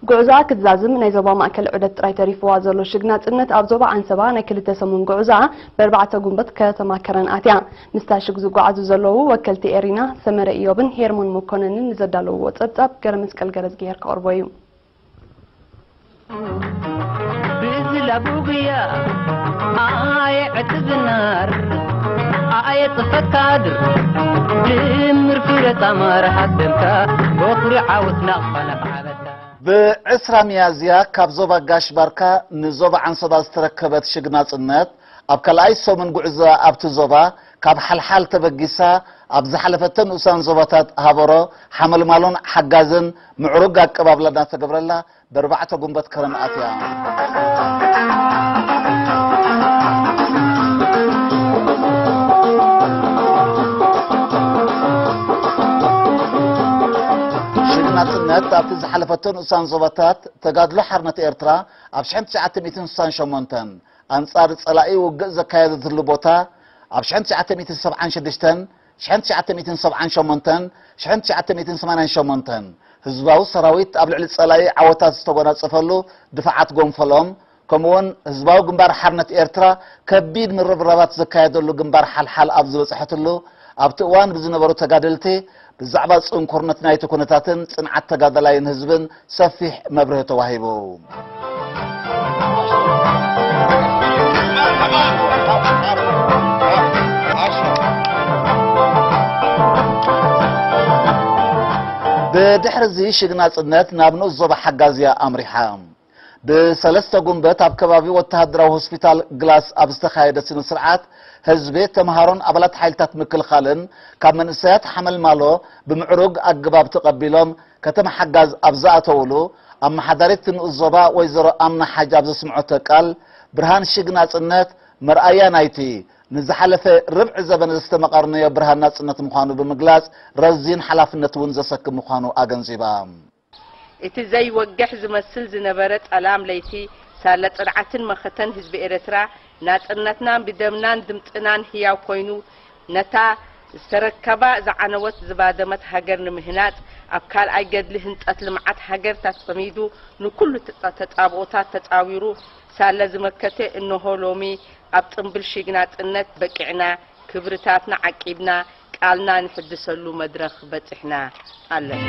ጉዕዞኣ ክትዛዝም ናይ ዞባ ማእከል ዑደት ጥራይ ተሪፍዋ ዘሎ ሽግ ናጽነት፣ ኣብ ዞባ ዓንሰባ ናይ ክልተ ሰሙን ጉዕዞኣ ብኣርባዕተ ጉንበት ከተማ ከረን ኣትያ። ምስታ ሽግ ዝጓዓዙ ዘለዉ ወከልቲ ኤሪና ሰመረ ኢዮብን ሄርሞን መኮነንን ንዘዳለውዎ ጸብጻብ ገረመስቀል ገረዝግሄር ከቕርቦ እዩ። ብዝላ ቡግያ ኣየ ዕትብናር ኣየ ጽፈት ካድር ድምር ፍረ ጣማር ሃደምካ በኹሪ ዓወት ናቕፋ ነፍዓበታ። ብዕስራ ሚያዝያ ካብ ዞባ ጋሽ ባርካ ንዞባ ዓንሰባ ዝተረከበት ሽግ ናጽነት፣ ኣብ ካልኣይ ሰሙን ጉዕዞ ኣብቲ ዞባ ካብ ሓልሓል ተበጊሳ ኣብ ዝሓለፈተን ንኡሳን ዞባታት ሃበሮ ሓመልማሎን ሓጋዝን ምዕሩግ ኣቀባብላ እናተገብረላ ብኣርባዕተ ጉንበት ከረን ኣትያ። ሽግ ናጽነት ኣብቲ ዝሓለፈቶ ንኡሳን ዞባታት ተጋድሎ ሓርነት ኤርትራ ኣብ ሽሕን ትሽዓተ ሚእትን ስሳን ሸሞንተን ኣንጻር ጸላኢ ውግእ ዘካየደትሉ ቦታ ኣብ ሽሕን ትሽዓተ ሚእትን ሰብዓን ሽዱሽተን፣ ሽሕን ትሽዓተ ሚእትን ሰብዓን ሸሞንተን፣ ሽሕን ትሽዓተ ሚእትን ሰማንያን ሸሞንተን ህዝባዊ ሰራዊት ኣብ ልዕሊ ጸላኢ ዓወታት ዝተጎናጸፈሉ ድፋዓት ጎንፈሎም፣ ከምኡውን ህዝባዊ ግንባር ሓርነት ኤርትራ ከቢድ ምርብራባት ዘካየደሉ ግንባር ሓልሓል ኣብ ዝበጽሐትሉ ኣብቲ እዋን ብዝነበሩ ተጋደልቲ ብዛዕባ ጽንኩርነት ናይቲ ኩነታትን ጽንዓት ተጋዳላይን ህዝብን ሰፊሕ መብርሂ ተዋሂቡ። ብድሕሪ እዚ ሽግ ናጽነት ናብ ንኡስ ዞባ ሓጋዝ እያ ኣምሪሓ። ብሰለስተ ጉንበት ኣብ ከባቢ ወተሃደራዊ ሆስፒታል ግላስ ኣብ ዝተኻየደ ስነ ስርዓት ህዝቢ፣ ተምሃሮን ኣባላት ሓይልታት ምክልኻልን ካብ መንእሰያት ሓመልማሎ ብምዕሩግ ኣገባብ ተቐቢሎም ከተማ ሓጋዝ ኣብ ዝኣተውሉ፣ ኣመሓዳሪት እቲ ንኡስ ዞባ ወይዘሮ ኣምና ሓጅ ኣብ ዘስምዐቶ ቃል፣ ብርሃን ሽግ ናጽነት መርኣያ ናይቲ ንዝሓለፈ ርብዒ ዘበን ዘስተመቐርናዮ ብርሃን ናጽነት ምዃኑ ብምግላጽ፣ ረዚን ሓላፍነት እውን ዘሰክም ምዃኑ ኣገንዚባ። እቲ ዘይወግሕ ዝመስል ዝነበረ ጸላም ለይቲ፣ ሳለ ጽንዓትን መኸተን ህዝቢ ኤርትራ፣ ናጽነትናን ብደምናን ድምጽናን ህያው ኮይኑ፣ ነታ ዝተረከባ ዝዓነወት ዝባደመት ሃገር ንምህናጽ፣ ኣብ ካልኣይ ገድሊ ህንጸት ልምዓት ሃገር ተጸሚዱ፣ ንኩሉ ተጻ-፣ ተጻብኦታት ተጻዊሩ ሳለ ዝመከተ፣ እንሆ ሎሚ ኣብ ጽምብል ሽግ ናጽነት በቂዕና፣ ክብርታትና ዓቂብና፣ ቃልና ንሕድሰሉ መድረኽ በጺሕና ኣለና።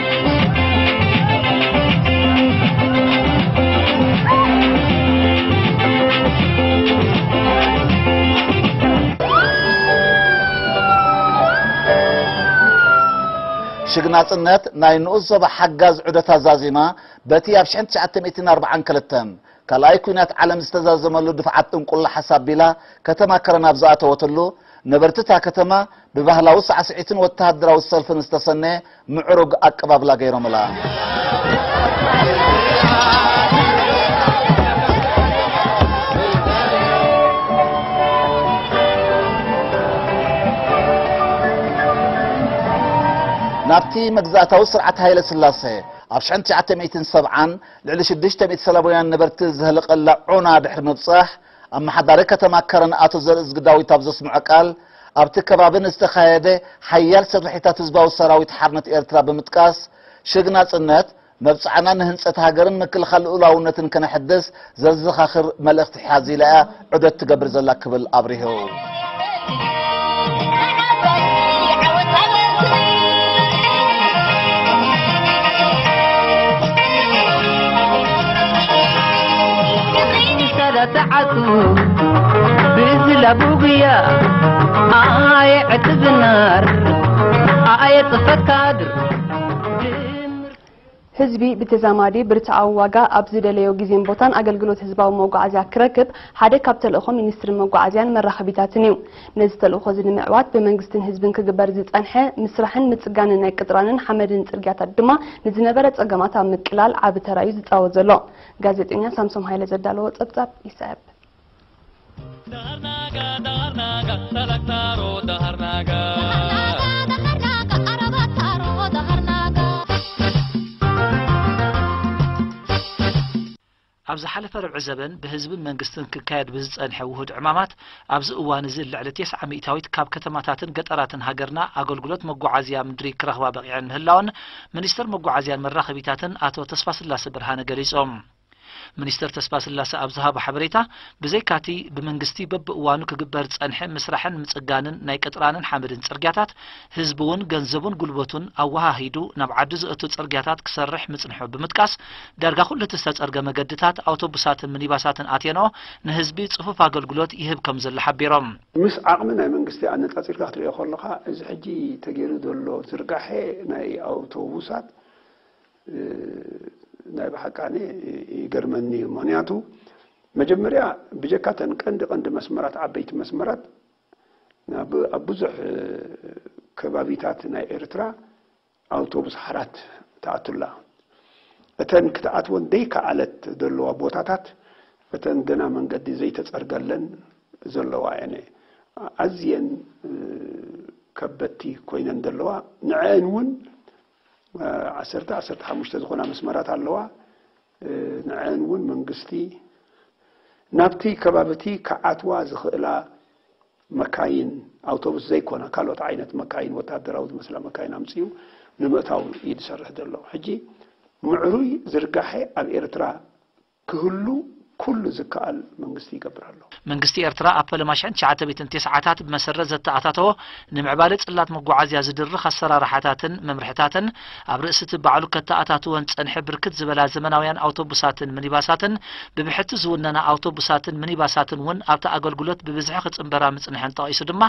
ሽግ ናጽነት ናይ ንኡስ ዞባ ሓጋዝ ዑደት ኣዛዚማ፣ በቲ ኣብ ሽሕን ትሽዓተ ሚእትን ኣርባዓን ክልተን ካልኣይ ኲናት ዓለም ዝተዛዘመሉ ድፍዓት ጥንቁላ ሓሳብ ቢላ ከተማ ከረን ኣብ ዝኣተወትሉ፣ ነበርቲ እታ ከተማ ብባህላዊ ሳዕስዒትን ወተሃደራዊ ሰልፍን ዝተሰነየ ምዕሩግ ኣቀባብላ ገይሮምላ። ናብቲ መግዛእታዊ ስርዓት ሃይለ ስላሴ ኣብ ሽሕን ትሽዓተ ሚእትን ሰብዓን ልዕሊ ሽዱሽተ ሚእቲ ሰላማውያን ነበርቲ ዘህለቐላ ዑና ድሕሪ ምብጻሕ፣ ኣመሓዳሪ ከተማ ከረን ኣቶ ዘርእዝጊ ዳዊት ኣብ ዘስምዖ ቃል፣ ኣብቲ ከባቢ ንዝተኻየደ ሓያል ስርሒታት ህዝባዊ ሰራዊት ሓርነት ኤርትራ ብምጥቃስ፣ ሽግ ናጽነት መብጽዓና ንህንጸት ሃገርን ምክልኻል ልኡላውነትን ከነሕድስ ዘዘኻኽር መልእኽቲ ሓዚላ እያ ዑደት ትገብር ዘላ ክብል ኣብሪሁ። ሰላተዓቱ ብዝላ ቡግያ ኣየ ዕትብናር ኣየ ጽፈት ካድር ህዝቢ ብተዛማዲ ብርትዓዊ ዋጋ ኣብ ዝደለዮ ግዜን ቦታን ኣገልግሎት ህዝባዊ መጓዓዝያ ክረክብ ሓደ ካብ ተልእኾ ሚኒስትሪ መጓዓዝያን መራኸቢታትን እዩ። ነዚ ተልእኾ እዚ ንምዕዋት ብመንግስትን ህዝብን ክግበር ዝጸንሐ ምስራሕን ምጽጋንን ናይ ቅጥራንን ሓመድን ጽርግያታት ድማ ንዝነበረ ጸገማት ኣብ ምቅላል ዓቢ ተራ እዩ ዝጻወት ዘሎ። ጋዜጠኛ ሳምሶም ሃይለ ዘዳለዎ ጸብጻብ ይስዕብ። ኣብ ዝሓለፈ ርብዒ ዘበን ብህዝብን መንግስትን ክካየድ ብዝጸንሐ ውሁድ ዕማማት፣ ኣብዚ እዋን እዚ ልዕሊ ተስዓ ሚእታዊት ካብ ከተማታትን ገጠራትን ሃገርና ኣገልግሎት መጓዓዝያ ምድሪ ክረኽባ በቒዐን ምህላወን ሚኒስተር መጓዓዝያን መራኸቢታትን ኣቶ ተስፋስላሰ ብርሃነ ገሊጾም። ሚኒስተር ተስፋስላሰ ኣብ ዝሃቦ ሓበሬታ፣ ብዘይካቲ ብመንግስቲ በብእዋኑ ክግበር ዝጸንሐ ምስራሕን ምጽጋንን ናይ ቅጥራንን ሓመድን ጽርግያታት፣ ህዝቢ እውን ገንዘቡን ጉልበቱን ኣወሃሂዱ ናብ ዓዲ ዘእቱ ጽርግያታት ክሰርሕ ምጽንሑ ብምጥቃስ፣ ዳርጋ ኩሉ እቲ ዝተጸርገ መገድታት ኣውቶቡሳትን ሚኒባሳትን ኣትየንኦ ንህዝቢ ጽፉፍ ኣገልግሎት ይህብ ከም ዘሎ ሓቢሮም። ምስ ዓቕሚ ናይ መንግስቲ ኣነጻጺርካ ክትሪኦ ከለኻ፣ እዚ ሕጂ ተገይሩ ዘሎ ዝርጋሐ ናይ ኣውቶቡሳት፣ እ፣ ናይ ብሓቂ ኣነ ይገርመኒ እዩ። ምኽንያቱ መጀመርያ ብጀካ እተን ቀንዲ ቀንዲ መስመራት፣ ዓበይቲ መስመራት፣ ናብ ኣብ ብዙሕ ከባቢታት ናይ ኤርትራ ኣውቶቡስ ሓራት ትኣቱ ኣላ። እተን ክትኣትወን ደይከኣለት ዘለዋ ቦታታት፣ እተን ገና መንገዲ ዘይተጸርገለን ዘለዋ እየን። ኣዝየን፣ እ፣ ከበድቲ ኮይነን ዘለዋ። ንዐን እውን፣ እ፣ ዓሰርተ፣ ዓሰርተ ሓሙሽተ ዝኾና መስመራት ኣለዋ። እ፣ ንዐን እውን መንግስቲ ናብቲ ከባቢ እቲ ክኣትዋ ዝኽእላ መካይን፣ ኣውቶቡስ ዘይኮና ካልኦት ዓይነት መካይን፣ ወታደራዊ ዝመስላ መካይን ኣምጺኡ ንምእታው እዩ ዝሰርሕ ዘሎ። ሕጂ ምዕሩይ ዝርጋሐ ኣብ ኤርትራ ክህሉ ኩሉ ዝከኣል መንግስቲ ይገብር ኣሎ። መንግስቲ ኤርትራ ኣብ ፈለማ ሽሕን ትሽዓተ ሚእትን ተስዓታት ብመሰረት ዘተኣታተዎ ንምዕባለ ጽላት መጓዓዝያ ዝድርኽ ኣሰራርሓታትን መምርሕታትን፣ ኣብ ርእሲ እቲ ባዕሉ ከተኣታትወን ዝጸንሐ ብርክት ዝበላ ዘመናውያን ኣውቶቡሳትን ሚኒባሳትን፣ ብብሕቲ ዝውነና ኣውቶቡሳትን ሚኒባሳትን እውን ኣብቲ ኣገልግሎት ብብዝሒ ክጽንበራ ምጽንሐን ጠቒሱ ድማ፣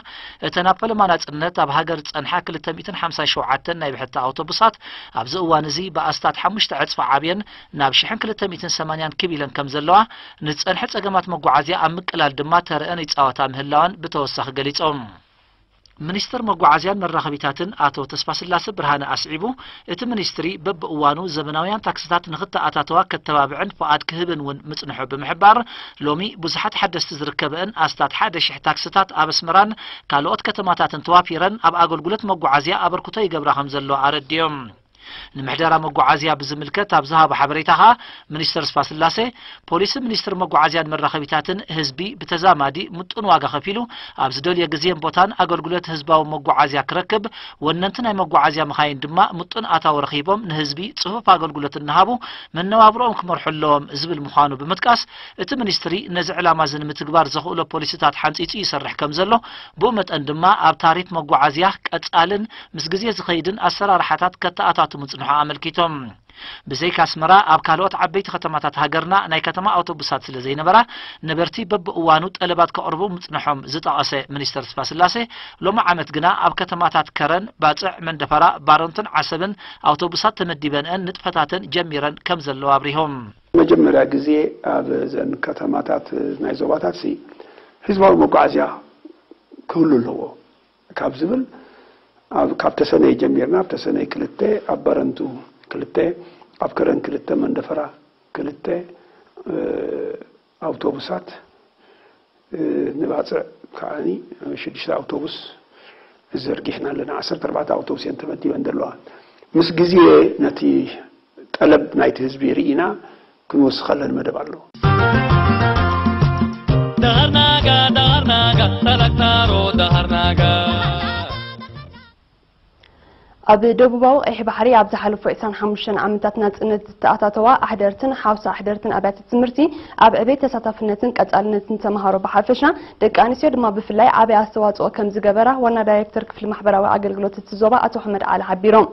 እተን ኣብ ፈለማ ናጽነት ኣብ ሃገር ዝጸንሓ ክልተ ሚእትን ሓምሳን ሸውዓተን ናይ ብሕቲ ኣውቶቡሳት ኣብዚ እዋን እዚ ብኣስታት ሓሙሽተ ዕጽፊ ዓብየን ናብ ሽሕን ክልተ ሚእትን ሰማንያን ክብ ኢለን ከም ዘለዋ፣ ንዝጸንሐ ጸገማት መጓዓዝያ ኣብ ምቅላል ድማ ተረአን ይጻወታ ምህላወን ብተወሳኺ ገሊጾም። ሚኒስትር መጓዓዝያን መራኸቢታትን ኣቶ ተስፋስላሰ ብርሃነ ኣስዒቡ፣ እቲ ሚኒስትሪ በብእዋኑ ዘመናውያን ታክስታት ንኽተኣታተዋ ከተባብዕን ፍቓድ ክህብን እውን ምጽንሑ ብምሕባር፣ ሎሚ ብዙሓት ሓደስቲ ዝርከበአን ኣስታት ሓደ ሺሕ ታክስታት ኣብ ኣስመራን ካልኦት ከተማታትን ተዋፊረን ኣብ ኣገልግሎት መጓዓዝያ ኣበርክቶ ይገብራ ከም ዘለዋ ኣረዲኦም። ንምሕደራ መጓዓዝያ ብዝምልከት ኣብ ዝሃቦ ሓበሬታ ኸኣ፣ ሚኒስተር ስፋስላሴ፣ ፖሊሲ ሚኒስትሪ መጓዓዝያን መራኸቢታትን ህዝቢ ብተዛማዲ ምጡን ዋጋ ከፊሉ ኣብ ዝደልዮ ግዜን ቦታን ኣገልግሎት ህዝባዊ መጓዓዝያ ክረክብ፣ ወነንቲ ናይ መጓዓዝያ መኻይን ድማ ምጡን ኣታዊ ረኺቦም ንህዝቢ ጽፉፍ ኣገልግሎት እናሃቡ መነባብሮኦም ክመርሑ ኣለዎም ዝብል ምዃኑ ብምጥቃስ፣ እቲ ሚኒስትሪ ነዚ ዕላማ እዚ ንምትግባር ዘኽእሎ ፖሊሲታት ሓንጺጹ ይሰርሕ ከም ዘሎ፣ ብኡ መጠን ድማ ኣብ ታሪፍ መጓዓዝያ ቀጻልን ምስ ግዜ ዝኸይድን ኣሰራርሓታት ከተኣታቱ ምጽንሑ ኣመልኪቶም። ብዘይካ ኣስመራ፣ ኣብ ካልኦት ዓበይቲ ከተማታት ሃገርና ናይ ከተማ ኣውቶቡሳት ስለ ዘይነበራ፣ ነበርቲ በብእዋኑ ጠለባት ከቕርቡ ምጽንሖም ዝጠቐሰ ሚኒስተር ተስፋስላሴ፣ ሎሚ ዓመት ግና ኣብ ከተማታት ከረን፣ ባጽዕ፣ መንደፈራ፣ ባረንቱን ዓሰብን ኣውቶቡሳት ተመዲበንአን ንጥፈታተን ጀሚረን ከም ዘለዋ ኣብሪሆም። መጀመርያ ግዜ ኣብ ዘን ከተማታት ናይ ዞባታት ሲ ህዝባዊ መጓዓዝያ ክህሉ ኣለዎ ካብ ዝብል፣ ኣብ፣ ካብ ተሰነይ ጀሚርና፣ ኣብ ተሰነይ ክልተ፣ ኣብ ባረንቱ ክልተ፣ ኣብ ከረን ክልተ፣ መንደፈራ ክልተ፣ እ፣ ኣውቶቡሳት፣ እ፣ ንባጽዕ ከዓኒ ሽዱሽተ ኣውቶቡስ ዘርጊሕና ኣለና። ዓሰርተ ኣርባዕተ ኣውቶቡስ እየን ተመዲበን ዘለዋ። ምስ ግዜ ነቲ ጠለብ ናይቲ ህዝቢ ርኢና ክንወስኸለን መደብ ኣሎ። ዳርናጋ፣ ዳርናጋ፣ ተለቅታሮ ዳርናጋ። ኣብ ደቡባዊ ቀይሕ ባሕሪ ኣብ ዝሓለፉ ዕስራን ሓሙሽተን ዓመታት ናጽነት ዝተኣታተዋ ኣሕደርትን ሓውሳ ኣሕደርትን ኣብያተ ትምህርቲ ኣብ ዕቤት ተሳታፍነትን ቀጻልነትን ተመሃሮ ብሓፈሻ፣ ደቂ ኣንስትዮ ድማ ብፍላይ ዓቢ ኣስተዋጽኦ ከም ዝገበራ ዋና ዳይሬክተር ክፍሊ ማሕበራዊ ኣገልግሎት እቲ ዞባ ኣቶ ኣሕመድ ዓሊ ሓቢሮም።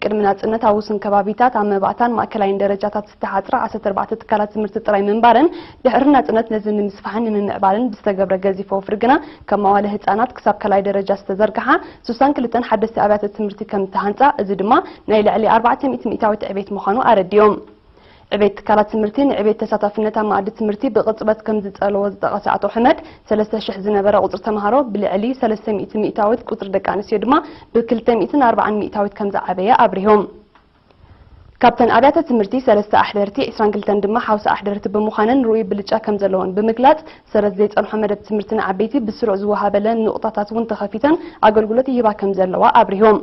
ቅድሚ ናጽነት ኣብ ውሱን ከባቢታት ኣብ መባእታን ማእከላይን ደረጃታት ዝተሓጽራ ዓሰርተ ኣርባዕተ ትካላት ትምህርቲ ጥራይ ምንባረን፣ ድሕሪ ናጽነት ነዚ ንምስፋሕን ንምምዕባልን ብዝተገብረ ገዚፍ ወፍሪ ግና፣ ካብ መዋለ ህጻናት ክሳብ ካልኣይ ደረጃ ዝተዘርግሓ ስሳን ክልተን ሓደስቲ ኣብያተ ትምህርቲ ከም እተሃንጻ፣ እዚ ድማ ናይ ልዕሊ ኣርባዕተ ሚእቲ ሚእታዊት ዕቤት ምዃኑ ኣረዲኦም። ዕቤት ትካላት ትምህርቲ ንዕቤት ተሳታፍነት ኣብ መኣዲ ትምህርቲ ብቕጽበት ከም ዝጸለዎ ዝጠቐሰ ኣቶ ኣሕመድ፣ ሰለስተ ሽሕ ዝነበረ ቁጽሪ ተምሃሮ ብልዕሊ ሰለስተ ሚእቲ ሚእታዊት፣ ቁጽሪ ደቂ ኣንስትዮ ድማ ብክልተ ሚእትን ኣርባዓን ሚእታዊት ከም ዝዓበየ ኣብሪሆም። ካብተን ኣብያተ ትምህርቲ ሰለስተ ኣሕደርቲ፣ ዕስራን ክልተን ድማ ሓውሳ ኣሕደርቲ ብምዃነን ርኡይ ብልጫ ከም ዘለወን ብምግላጽ፣ ሰረት ዘይጸንሖ መደብ ትምህርቲ ንዓበይቲ ብስሩዕ ዝወሃበለን ንቑጣታት እውን ተኸፊተን ኣገልግሎት ይህባ ከም ዘለዋ ኣብሪሆም።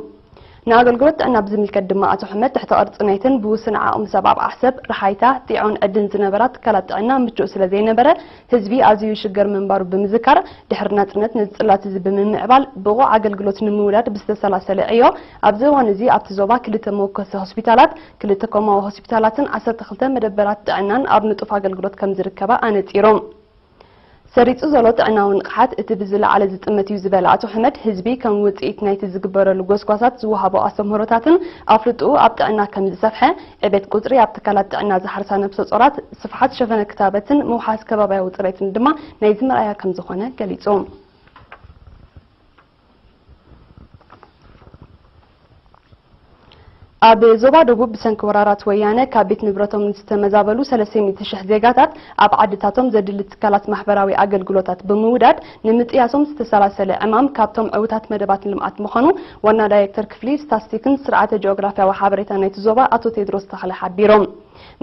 ንኣገልግሎት ጥዕና ብዝምልከት ድማ ኣቶ ሕመድ፣ ትሕቲ ቅርጺ ናይተን ብውሱን ዓቕሚ ሰብ ኣብ ዓሰብ፣ ረሓይታ፣ ጢዖን ዕድን ዝነበራ ትካላት ጥዕና ምቹእ ስለ ዘይነበረ ህዝቢ ኣዝዩ ይሽገር ምንባሩ ብምዝካር፣ ድሕሪ ናጽነት ነዚ ጽላት እዚ ብምምዕባል ብቑዕ ኣገልግሎት ንምውዳድ ብዝተሰላሰለ ዕዮ ኣብዚ እዋን እዚ ኣብቲ ዞባ ክልተ መወከሲ ሆስፒታላት፣ ክልተ ኮማዊ ሆስፒታላትን ዓሰርተ ክልተ መደበራት ጥዕናን ኣብ ንጡፍ ኣገልግሎት ከም ዝርከባ ኣነጺሮም። ሰሪጹ ዘሎ ጥዕናዊ ንቕሓት እቲ ብዝለዓለ ዝጥመት እዩ ዝበለ ኣቶ ሕመድ፣ ህዝቢ ከም ውጽኢት ናይቲ ዝግበረሉ ጎስጓሳት ዝወሃቦ ኣስተምህሮታትን ኣፍልጥኡ ኣብ ጥዕና ከም ዝሰፍሐ፣ ዕቤት ቁጽሪ ኣብ ትካላት ጥዕና ዝሓርሳ ነብሰ ጾራት፣ ስፍሓት ሸፈነ ክታበትን ምውሓስ ከባብያዊ ጽሬትን ድማ ናይዚ መርኣያ ከም ዝኾነ ገሊጹ። ኣብ ዞባ ደቡብ ብሰንኪ ወራራት ወያነ ካብ ቤት ንብረቶም ንዝተመዛበሉ ሰለስተ ሚእቲ ሽሕ ዜጋታት ኣብ ዓድታቶም ዘድሊ ትካላት ማሕበራዊ ኣገልግሎታት ብምውዳድ ንምጥያሶም ዝተሰላሰለ ዕማም ካብቶም ዕዉታት መደባት ልምዓት ምዃኑ ዋና ዳይሬክተር ክፍሊ ስታስቲክን ስርዓተ ጂኦግራፊያዊ ሓበሬታ ናይቲ ዞባ ኣቶ ቴድሮስ ተኽለ ሓቢሮም።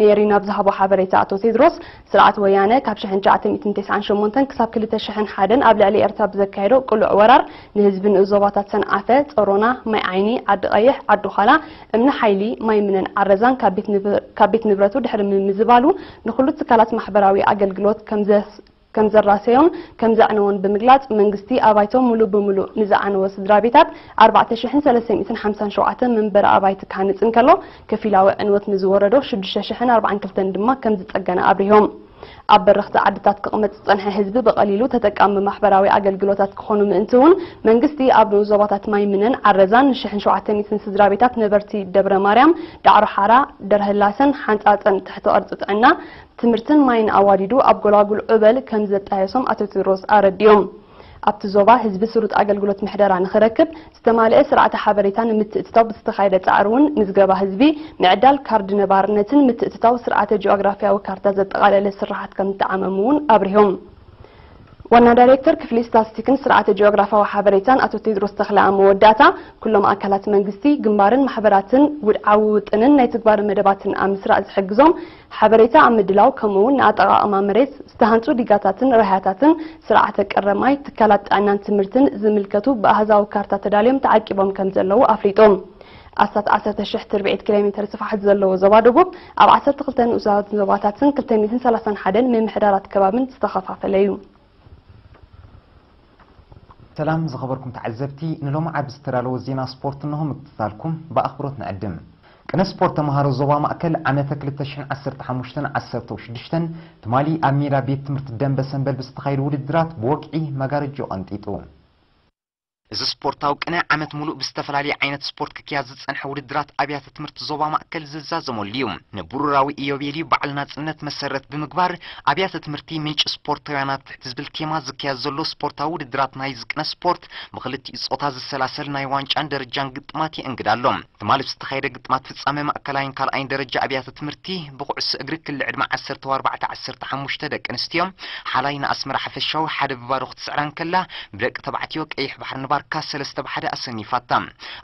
ንኤሪና ኣብ ዝሃቦ ሓበሬታ ኣቶ ቴድሮስ፣ ስርዓት ወያነ ካብ ሽሕን ትሽዓተ ሚእትን ተስዓን ሸሞንተን ክሳብ ክልተ ሽሕን ሓደን ኣብ ልዕሊ ኤርትራ ብዘካየዶ ቅሉዕ ወራር ንህዝቢ ንኡስ ዞባታት ሰንዓፈ፣ ጸሮና፣ ማይ ዓይኒ፣ ዓዲ ቀይሕ፣ ዓዲ ዃላ፣ እምኒ ሓይሊ፣ ማይ ምነን ዓረዛን ካብ ቤት ንብ-፣ ካብ ቤት ንብረቱ ድሕሪ ምምዝባሉ ንኹሉ ትካላት ማሕበራዊ ኣገልግሎት ከም ዘስ-፣ ከም ዘራሰዮን ከም ዘዕነዎን ብምግላጽ፣ መንግስቲ ኣባይቶም ሙሉእ ብሙሉእ ንዝዓነወ ስድራ ቤታት ኣርባዕተ ሽሕን ሰለስተ ሚእትን ሓምሳን ሸውዓተን መንበሪ ኣባይቲ ክሃንጽ እንከሎ፣ ከፊላዊ ዕንወት ንዝወረዶ ሽዱሽተ ሽሕን ኣርባዓን ክልተን ድማ ከም ዝጸገነ ኣብሪሆም። ኣብ በረኽቲ ዓድታት ክቕመጥ ዝጸንሐ ህዝቢ ብቐሊሉ ተጠቃሚ ማሕበራዊ ኣገልግሎታት ክኾኑ ምእንቲ እውን መንግስቲ ኣብ ንኡስ ዞባታት ማይ ምነን ዓረዛን ንሽሕን ሸውዓተ ሚእትን ስድራ ቤታት ነበርቲ ደብረ ማርያም፣ ዳዕሮ ሓራ፣ ደርሀላሰን ሓንጻጸን ትሕቲ ቅርጺ ጥዕና ትምህርትን ማይን ኣዋዲዱ ኣብ ጎላጉል ዑበል ከም ዘጣየሶም ኣቶ ቴድሮስ ኣረዲኦም። ኣብቲ ዞባ ህዝቢ ስሩጥ ኣገልግሎት ምሕደራ ንኽረክብ ዝተማልአ ስርዓተ ሓበሬታ ንምትእትታው ብዝተኻየደ ጻዕሪ እውን ምዝገባ ህዝቢ፣ ምዕዳል ካርድ ነባርነትን ምትእትታው ስርዓተ ጂኦግራፊያዊ ካርታ ዘጠቓለለ ስራሓት ከም ዝተዓመሙ እውን ኣብሪሆም። ዋና ዳይሬክተር ክፍሊ ስታስቲክን ስርዓተ ጂኦግራፊያዊ ሓበሬታን ኣቶ ቴድሮስ ተኽለ ኣብ መወዳእታ፣ ኩሎም ኣካላት መንግስቲ፣ ግንባርን ማሕበራትን ውድዓዊ ውጥንን ናይ ትግባረ መደባትን ኣብ ምስራዕ ዝሕግዞም ሓበሬታ ኣብ ምድላው፣ ከምኡ እውን ንኣጠቓቕማ መሬት፣ ዝተሃንጹ ዲጋታትን ራህያታትን፣ ስርዓተ ቀረብ ማይ፣ ትካላት ጥዕናን ትምህርትን ዝምልከቱ ብኣሃዛዊ ካርታ ተዳልዮም ተዓቂቦም ከም ዘለዉ ኣፍሊጦም። ኣስታት ዓሰርተ ሽሕ ትርብዒት ኪሎ ሜተር ስፍሓት ዘለዎ ዞባ ደቡብ ኣብ ዓሰርተ ክልተ ንኡሳት ዞባታትን ክልተ ሚእትን ሰላሳን ሓደን ምምሕዳራት ከባብን ዝተኸፋፈለ እዩ። ሰላም ዝኸበርኩም ተዓዘብቲ፣ ንሎሚ ዓርቢ ዝተዳለወ ዜና ስፖርት እንሆ ምክትታልኩም ብኣኽብሮት ንዕድም። ቅነ ስፖርት ተምሃሮ ዞባ ማእከል ዓመተ ክልተ ሽሕን ዓሰርተ ሓሙሽተን ዓሰርተ ሽዱሽተን ትማሊ ኣብ ሜዳ ቤት ትምህርቲ ደንበ ሰንበል ብዝተኻየዱ ውድድራት ብወግዒ መጋረጃ ቀንጢጡ። እዚ ስፖርታዊ ቅነ ዓመት ሙሉእ ብዝተፈላለየ ዓይነት ስፖርት ክካየድ ዝጸንሐ ውድድራት ኣብያተ ትምህርቲ ዞባ ማእከል ዝዛዘመሉ እዩ። ንብሩራዊ ኢዮቤልዩ በዓል ናጽነት መሰረት ብምግባር ኣብያተ ትምህርቲ ምንጪ ስፖርታውያን ኣብ ትሕቲ ዝብል ቴማ ዝካየድ ዘሎ ስፖርታዊ ውድድራት ናይዚ ቅነ ስፖርት ብክልቲኡ ጾታ ዝሰላሰል ናይ ዋንጫን ደረጃን ግጥማት የእንግድ ኣሎ። ትማሊ ብዝተኻየደ ግጥማት ፍጻመ ማእከላይን ካልኣይን ደረጃ ኣብያተ ትምህርቲ ብኩዕሶ እግሪ ክሊ ዕድመ ዓሰርተ ኣርባዕተ ዓሰርተ ሓሙሽተ ደቂ ኣንስትዮ ሓላይ ንኣስመራ ሓፈሻዊ ሓደ ብባዶ ክትስዕራ እንከላ፣ ብደቂ ተባዕትዮ ቀይሕ ባሕሪ ንባርካ ሰለስተ ብ ሓደ ኣሰኒፋታ።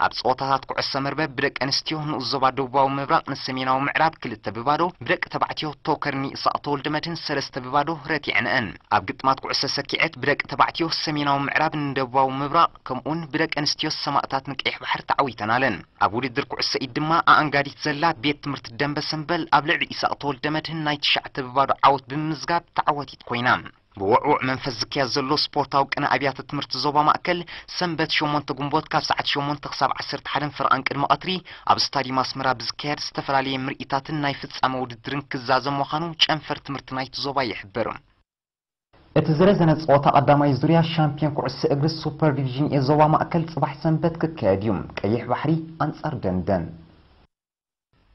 ኣብ ጸወታታት ኩዕሶ መርበብ ብደቂ ኣንስትዮ ንኡስ ዞባ ደቡባዊ ምብራቕ ንሰሜናዊ ምዕራብ ክልተ ብ ባዶ፣ ብደቂ ተባዕትዮ ቶከር ንኢሳቕ ተወልደ መድህን ሰለስተ ብ ባዶ ረቲዐንአን። ኣብ ግጥማት ኩዕሶ ሰኪዐት ብደቂ ተባዕትዮ ሰሜናዊ ምዕራብ ንደቡባዊ ምብራቕ ከምኡውን ብደቂ ኣንስትዮ ሰማእታት ንቀይሕ ባሕሪ ተዓዊተናለን። ኣብ ውድድር ኩዕሶ ኢድ ድማ ኣኣንጋዲት ዘላ ቤት ትምህርቲ ደንበ ሰንበል ኣብ ልዕሊ ኢሳቕ ተወልደ መድህን ናይ ትሽዓተ ብ ባዶ ዓወት ብምምዝጋብ ተዓዋቲት ኮይና። ብውዕዉዕ መንፈስ ዝካየድ ዘሎ ስፖርታዊ ቅነ ኣብያተ ትምህርቲ ዞባ ማእከል ሰንበት ሸሞንተ ግንቦት ካብ ሰዓት ሸሞንተ ክሳብ ዓሰርተ ሓደን ፈረቓን ቅድሚ ቀትሪ ኣብ ስታዲየም ኣስመራ ብዝካየድ ዝተፈላለየ ምርኢታትን ናይ ፍጻመ ውድድርን ክዛዘም ምዃኑ ጨንፈር ትምህርቲ ናይቲ ዞባ ይሕብር። እቲ ዝረዘነ ጸወታ ቀዳማይ ዙርያ ሻምፒዮን ኩዕሶ እግሪ ሱፐር ዲቪዥን ኤ ዞባ ማእከል ጽባሕ ሰንበት ክካየድ እዩ። ቀይሕ ባሕሪ ኣንጻር ደንደን።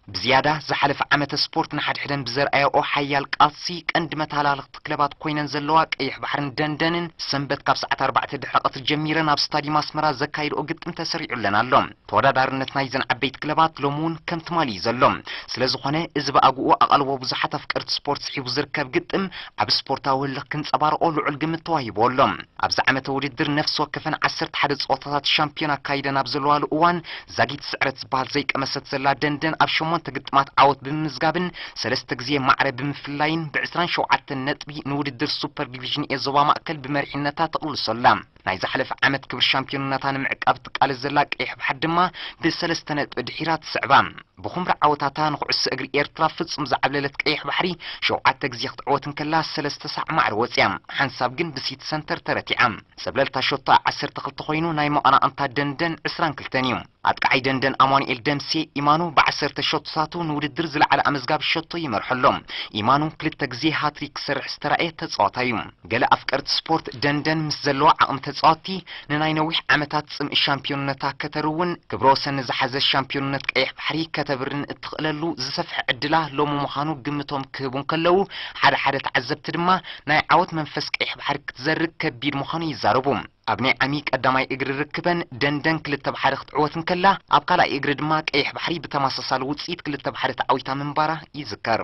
ብዝያዳ ዝሓለፈ ዓመተ ስፖርት ንሓድሕደን ብዘርኣያኦ ሓያል ቃልሲ ቀንዲ መተሃላለኽቲ ክለባት ኮይነን ዘለዋ ቀይሕ ባሕርን ደንደንን ሰንበት ካብ ሰዓት ኣርባዕተ ድሕሪ ቀትሪ ጀሚረን ኣብ ስታዲየም ኣስመራ ዘካይድኦ ግጥም ተሰሪዑለን ኣሎ። ተወዳዳርነት ናይዘን ዓበይቲ ክለባት ሎሚ እውን ከም ትማሊ እዩ ዘሎ። ስለ ዝኾነ እዚ ብኣግኡ ኣቓልቦ ብዙሓት ኣፍቀርቲ ስፖርት ስሒቡ ዝርከብ ግጥም ዓቢ ስፖርታዊ ህልኽ ክንጸባርቖ ልዑል ግምት ተዋሂብዎ ኣሎ። ኣብዚ ዓመተ ውድድር ነፍሲ ወከፈን ዓሰርተ ሓደ ጸወታታት ሻምፒዮን ኣካይደን ኣብ ዘለዋሉ እዋን ዛጊት ስዕረት ዝበሃል ዘይቀመሰት ዘላ ደንደን ኣብ ሸሞንተ ግጥማት ዓወት ብምምዝጋብን ሰለስተ ግዜ ማዕረ ብምፍላይን ብዕስራን ሸውዓተን ነጥቢ ንውድድር ሱፐር ዲቪዥን ኤ ዞባ ማእከል ብመሪሕነታ ተቕልሶ ኣላ። ናይ ዝሓለፈ ዓመት ክብሪ ሻምፒዮንነታ ንምዕቃብ ትቃለስ ዘላ ቀይሕ ባሕሪ ድማ ብሰለስተ ነጥቢ ድሒራ ትስዕባ። ብኹምራ ዓወታታ ንኩዕሶ እግሪ ኤርትራ ፍጹም ዝዓብለለት ቀይሕ ባሕሪ ሸውዓተ ግዜ ክትዕወት እንከላ ሰለስተ ሳዕ ማዕረ ወጽያ። ሓንሳብ ግን ብሲቲ ሰንተር ተረቲዓ። ጸብለልታ ሸቶ ዓሰርተ ክልተ ኮይኑ ናይ መቐናቕንታ ደንደን ዕስራን ክልተን እዩ። ኣጥቃዓይ ደንደን ኣማኑኤል ደምሴ ኢማኑ ብዓሰርተ ሸቶታቱ ንውድድር ዝለዓለ ኣመዝጋቢ ሸቶ ይመርሖ ኣሎ። ኢማኑ ክልተ ግዜ ሃትሪክ ክሰርሕ ዝተራእየ ተጻዋታይ እዩ። ገለ ኣፍቀርቲ ስፖርት ደንደን ምስ ዘለዎ ዓቕሚ ተጻወትቲ ንናይ ነዊሕ ዓመታት ጽምኢ ሻምፒዮንነታ ከተርውን ክብረ ወሰን ንዝሓዘ ሻምፒዮንነት ቀይሕ ባሕሪ ከተብርን እትኽእለሉ ዝሰፍሐ ዕድላ ሎሚ ምዃኑ ግምቶም ክህቡ እንከለዉ፣ ሓደ ሓደ ተዓዘብቲ ድማ ናይ ዓወት መንፈስ ቀይሕ ባሕሪ ክትዘርግ ከቢድ ምዃኑ ይዛረቡ። ኣብ ናይ ዓሚ ቀዳማይ እግሪ ርክበን ደንደን ክልተ ብ ሓደ ክትዕወት እንከላ፣ ኣብ ካልኣይ እግሪ ድማ ቀይሕ ባሕሪ ብተመሳሳሊ ውጽኢት ክልተ ብ ሓደ ተዓዊታ ምንባራ ይዝከር።